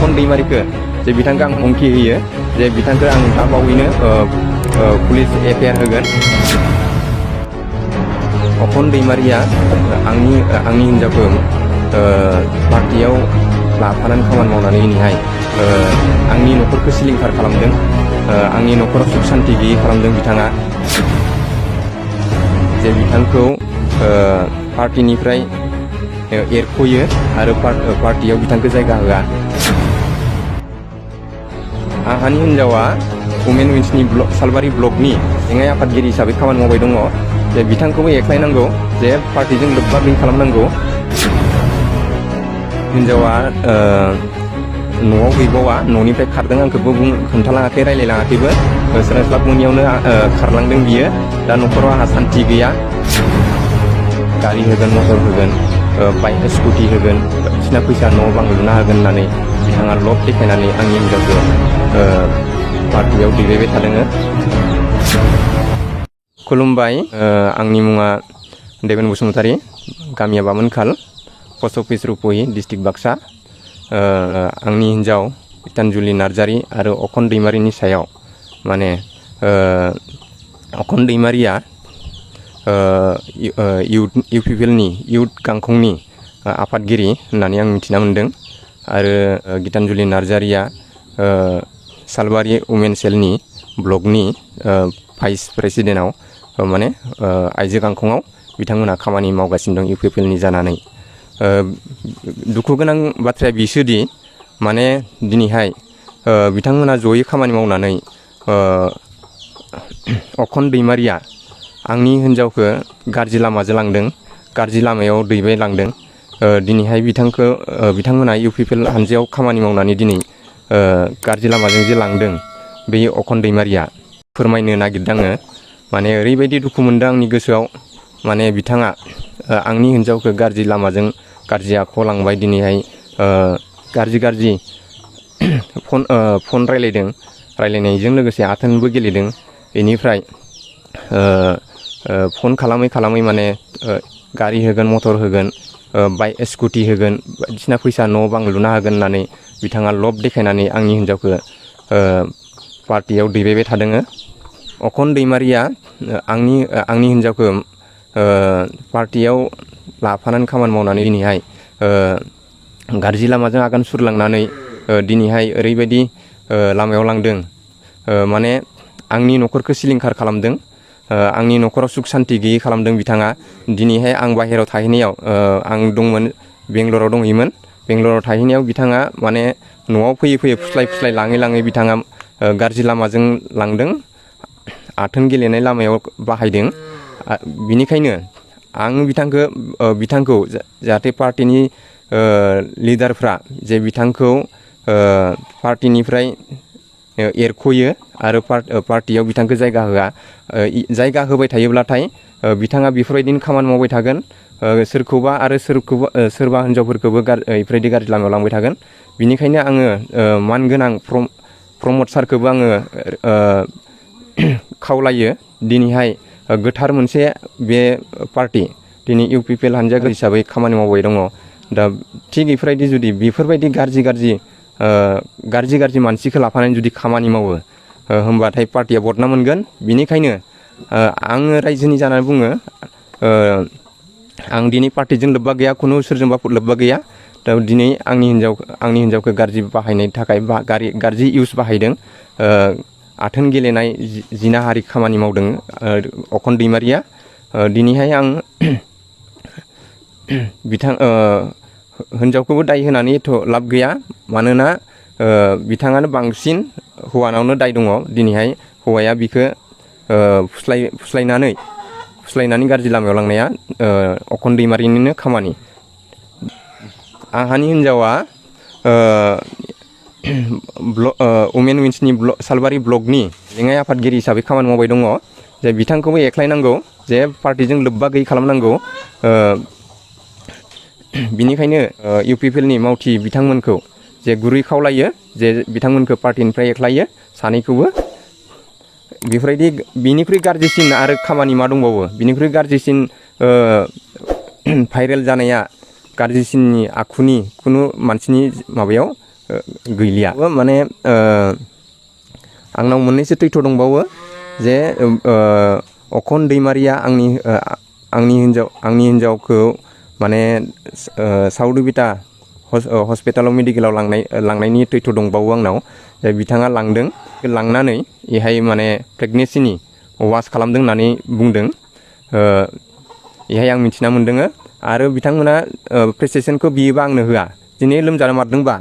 अखन दैमारिखौ जे बिथांखौ आं हुमखि होयो जे बिथांखौ आं दा बावैनो पुलिस एफआईआर होगोन। अखन दैमारिया आंनि हिन्जावखौ पार्टियाव लाफानानै खामानि मावनानै दिनैहाय आंनि न'खरखौ सिलिंखार खालामदों। आंनि न'खराव सुख शान्ति गैयै खालामदों बिथाङा। जे बिथांखौ पार्टिनिफ्राय एरख'यो आरो पार्टियाव बिथांखौ जायगा होआ। आंहानि हिन्जावा वुमेन विंसनि सालबारि ब्लकनि लेङाइ आफादगिरि हिसाबै खामानि मावबाय दङ। जे बिथांखौबो एख्लायनांगौ, जे पार्टिजों लोब्बा गैयै खालामनांगौ। हिन्जावा न'आव गैबावा, न'निफ्राय खारदों, आंखौबो खोन्थालाङाखै, रायलायलाङाखैबो। सोरांस्लाब मोनियावनो खारलांदों बियो। दा न'खराव आंहा सान्थि गैया। गारि होगोन, मटर होगोन, बाइक स्कुटि होगोन, बायदिसिना फैसा न' बां लुना होगोन होननानै बिथाङा लब देखायनानै आंनि हिन्जावखौ पार्टियाव दैबायबाय थादों। खुलुमबाय, आंनि मुङा देबेन बसुमतारी, गामिया बामोनखाल, पस्ट अफिस रुपहि, डिस्ट्रिक्ट बाक्सा। आंनि हिन्जाव गितानजुलि नार्जारी आरो अखन दैमारिनि सायाव माने अखन दैमारिया इउपिपिएलनि इउथ गांखंनि आफादगिरि होननानै आं मिथिना मोन्दों। आरो गितानजुलि नार्जारीया सालबारि वुमेन सेलनि ब्लकनि भाइस प्रेसिडेन्टआव माने आइजो गांखंआव बिथांमोनहा खामानि मावगासिनो दं इउपिपिएलनि जानानै। दुखु गोनां बाथ्राया बिसोदि माने दिनैहाय बिथांमोनहा जयै खामानि मावनानै अखन दैमारिया आंनि हिन्जावखौ गाज्रि लामाजों लांदों, गाज्रि लामायाव दैबाय लांदों। दिनैहाय बिथांमोनहा इउपिपिएल हानजायाव खामानि मावनानै दिनै गाज्रि लामाजों जे लांदों, बे अखन दैमारिया फोरमायनो नागिरदों आङो। माने ओरैबायदि दुखु मोनदों आंनि गोसोआव, माने बिथाङा आंनि हिन्जावखौ गाज्रि लामाजों गाज्रि आखुआव लांबाय। दिनैहाय गाज्रि फन रायलायदों, रायलायनायजों लोगोसे आथोनबो गेलेदों। बेनिफ्राय फन खालामै माने गारि होगोन, मटर होगोन, बाइक स्कुटि होगोन, बायदिसिना फैसा न' बां लुना होगोन होननानै बिथाङा लब देखायनानै आंनि हिन्जावखौ पार्टियाव दैबायबाय थादों। अखन दैमारिया आंनि हिन्जावखौ पार्टियाव लाफानानै खामानि मावनानै दिनैहाय गाज्रि लामाजों आगान सुरलांनानै दिनैहाय ओरैबायदि लामायाव लांदों, माने आंनि न'खरखौ सिलिंखार खालामदों। आंनि न'खराव सुख शान्ति गैयै खालामदों बिथाङा। दिनैहाय आं बाहेरायाव थाहैनायाव, आं दंमोन बेंगलराव दंहैयोमोन। बेंगलराव थाहैनायाव बिथाङा माने न'आव फैयै फुस्लाय लाङै बिथाङा गाज्रि लामाजों लांदों, आथोन गेलेनाय लामायाव बाहायदों। बिनिखायनो आं बिथांखौ जाहाथे पार्टिनि लिडारफ्रा जे बिथांखौ पार्टिनिफ्राय एरख'यो आरो पार्टियाव बिथांखौ जायगा होआ। जायगा होबाय थायोब्लाथाय बिथाङा बेफोरबायदिनो खामानि मावबाय थागोन। सोरबा हिन्जावफोरखौबो बेफोरबायदि गाज्रि लामायाव लांबाय थागोन। बिनिखायनो आङो मानगोनां प्रमद सारखौबो आङो खावलायो, दिनैहाय गोथार मोनसे बे पार्टि दिनै इउपिपिएल हानजा हिसाबै खामानि मावबाय दङ। दा थिग बेफोरबायदि गाज्रि मानसिखौ लाफानानै जुदि खामानि मावो होमबाथाय पार्टिया बदनाम मोनगोन। बिनिखायनो आङो रायजोनि जानानै बुङो, आं दिनै पार्टिजों लोब्बा गैया, खुनु सोरजोंबा लोब्बा गैया। दा दिनै आंनि हिन्जावखौ गाज्रि बाहायनायनि थाखाय गाज्रि इउस बाहायदों, आथोन गेलेनाय जिनाहारि खामानि मावदों अखन दैमारिया। दिनैहाय आं हिन्जावखौबो दाय होनानै एथ' लाब गैया, मानोना बिथाङानो बांसिन हौवानावनो दाय दङ। दिनैहाय हौवाया बिखौ फुस्लायनानै गाज्रि लामायाव लांनाया अखन दैमारिनिनो खामानि। आंहानि हिन्जावा वुमेन विंसनि सालबारि ब्लकनि लेङाइ आफादगिरि हिसाबै खामानि मावबाय दङ। जे बिथांखौबो एख्लायनांगौ, जे पार्टिजों लोब्बा गैयै खालामनांगौ। बिनिखायनो इउपिपिएलनि मावथि बिथांमोनखौ जे गुरै खावलायो, जे बिथांमोनखौ पार्टिनिफ्राय एख्लायो सानैखौबो। बेफोरबायदि बिनिख्रुइ गाज्रिसिन आरो खामानि मा दंबावो? बिनिख्रुइ गाज्रिसिन भाइरेल जानाया, गाज्रिसिननि आखुनि खुनु मानसिनि माबायाव गैलिया माने आंनाव मोननैसो तैथ' दंबावो जे अखन दैमारिया आंनि हिन्जावखौ माने साउदुबिटा हस्पिटालाव मेडिकेलाव लांनायनि तैथ' दंबावो आंनाव जे बिथाङा लांनानै इहाय माने प्रेगनेन्सिनि वास खालामदों होननानै बुंदों इहाय आं मिथिना मोन्दों आरो बिथांमोना प्रेसक्रिपसनखौ बियोबा आंनो होआ दिनै लोमजामारदोंबा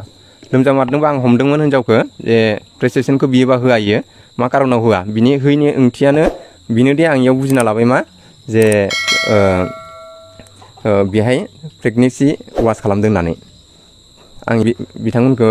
आं हमदोंमोन हिन्जावखौ जे प्रेसक्रिपसनखौ बियोबा होआ इयो मा कारनाव होआ बिनि होयैनि ओंथियानो बिनोदि आं इयाव बुजिना लाबाय मा जे बेहाय प्रेगनेन्सि वास खालामदों होननानै आं बिथांमोनखौ